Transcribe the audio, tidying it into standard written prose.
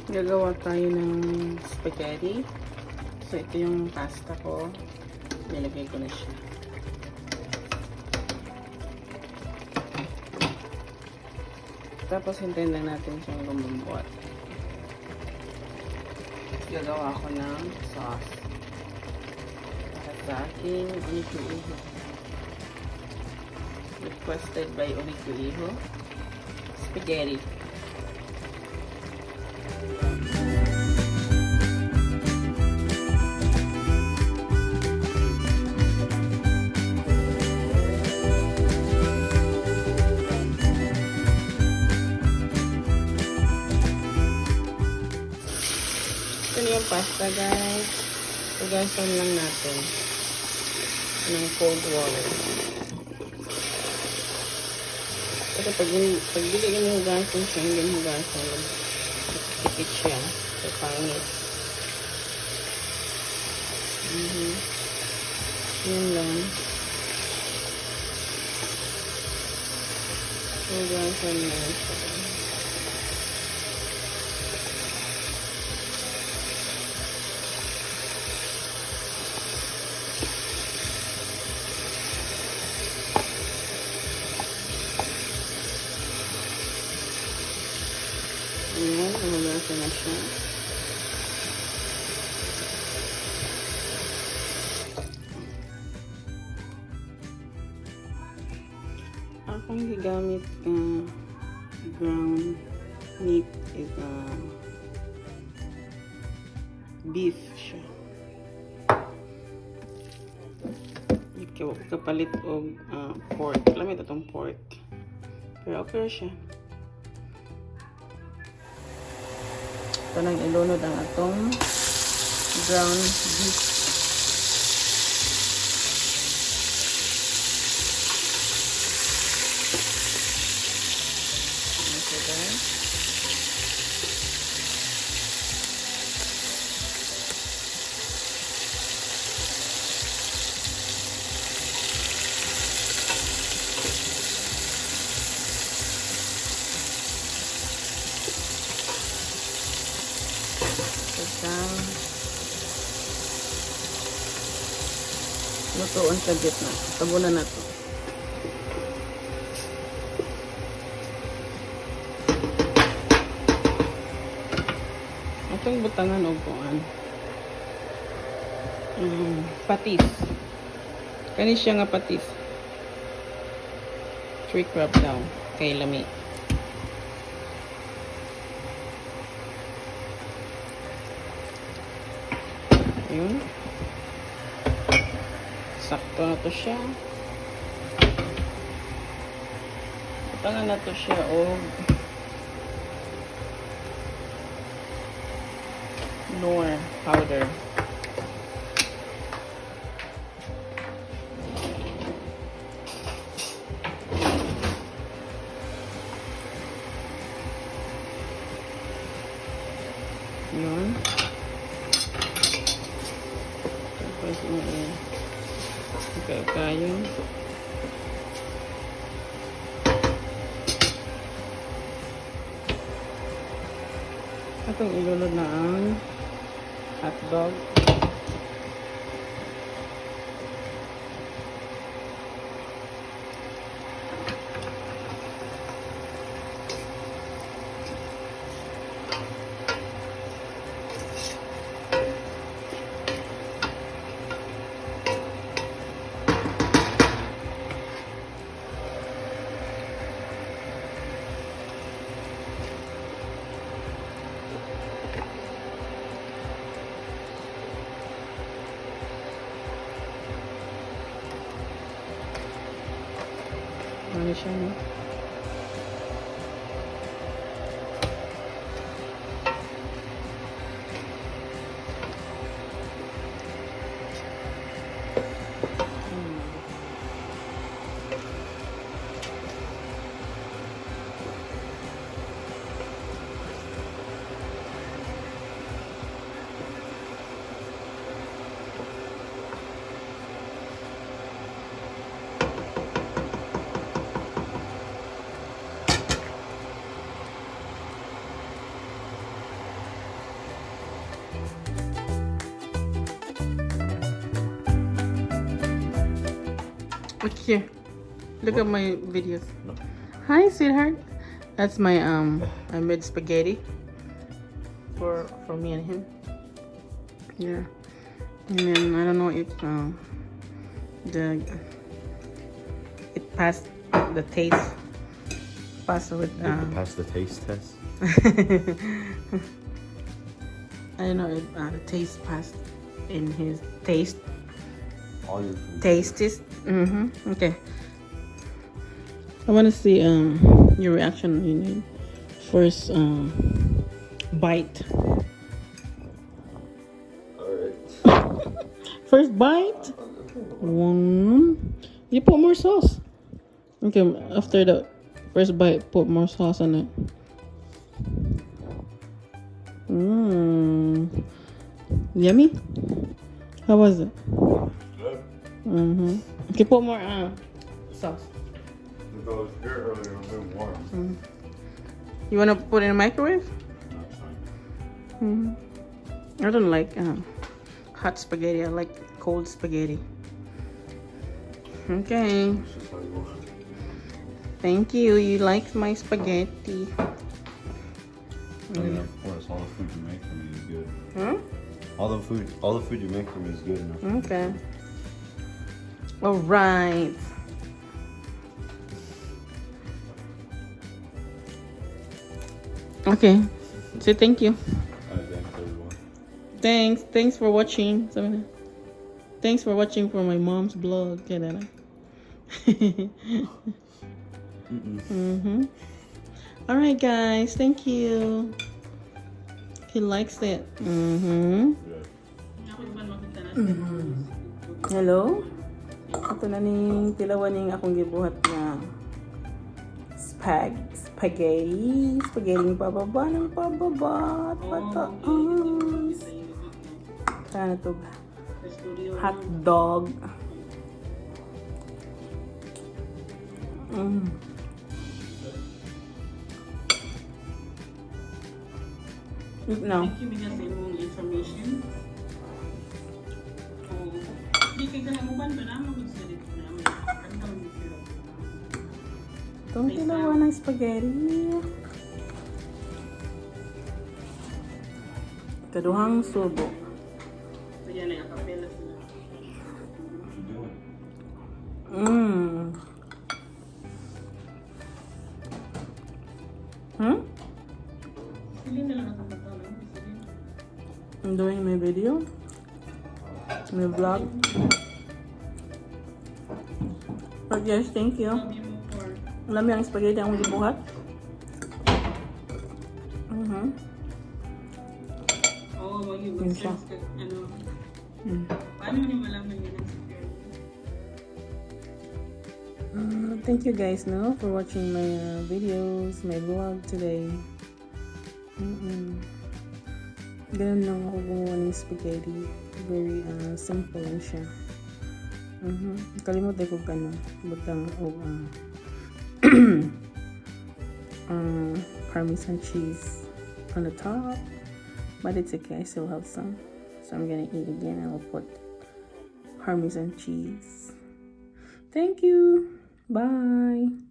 Gagawa tayo ng spaghetti. So, ito yung pasta ko. Nilagay ko na siya. Tapos, hintayin lang natin siyang lumambot. Gagawa ako ng sauce para sa aking Oniku Iho. Requested by Oniku Iho. Spaghetti. Ito na yung pasta, guys. Hugasan lang natin ng cold water. Kasi pag dili ganyan hugasan siya, hindi hugasan, magdikit siya. So, pangit. Yun lang. Hugasan lang siya. Ayan, nahugasan na siya. Akong gigamit ground meat is beef siya. Ikaw, kapalit og pork. Lamit atong pork. Pero okay ra siya. Ito nang ilunod ang atong ground beef. Okay, guys. Pagka lutuon sa gitna. Tabunan na to. Atong butangan og kuan. Patis. Kani siya nga patis. Tree crab daw. Kay lami. Ayun. Sakto na to siya. Butangan na to siya og Knorr powder. Yun. Tapos, oo. Kayo. Atong ilunod na ang hotdog. Ano siya, no? Look here. Look at my videos. No. Hi, sweetheart. That's my I made spaghetti for me and him. Yeah. And then I don't know if the it passed the taste, passed with Did it pass the taste test? I don't know if the taste passed in his taste. All your food. Taste. Okay. I want to see your reaction in your first bite. Alright. First bite. One. You put more sauce. Okay, after the first bite, put more sauce on it. Yummy. How was it? Good. Okay, put more sauce. If I was here earlier, it would have been warm. You wanna put it in the microwave? That's fine. I don't like hot spaghetti. I like cold spaghetti. Okay. It's just how you want it. Thank you. You like my spaghetti. I mean, of course, all the food you make for me is good. Hmm? All the food you make for me is good enough. Okay. All right. Okay. Say thank you. Alright, thanks, everyone. Thanks. Thanks for watching. Thanks for watching for my mom's vlog. Kaya na. All right, guys. Thank you. He likes it. Yeah. Hello? Ito na ning tilawan ning akong gibuhat nga spaghetti. Spaghetti pababa ng pababa at pataas. Sana to hot dog. Eat now. Thank you, Mika, sa imong information. Oh, di kay kanang uban ba namo gud sila dito naman. Kanang gud sila. Itong tilawan ng spaghetti. Kaduhang subo. Kaya na akapela sila. What you doing? Sila na lang akapata no? Sila. I'm doing my video. My vlog. But yes, thank you. Love you mo for Lami ang spaghetti ang gibuhat. Oh, wag yung Yun siya. mag-search ka ano. Paano niyo malaman yun ang security? Thank you guys, no, for watching my videos, my vlog today. Ganun lang ako gumawa ng spaghetti. Very simple lang siya. Kalimot ko kano. Butang og Parmesan cheese on the top. But it's okay, I still have some. So I'm gonna eat again. I will put Parmesan cheese. Thank you. Bye.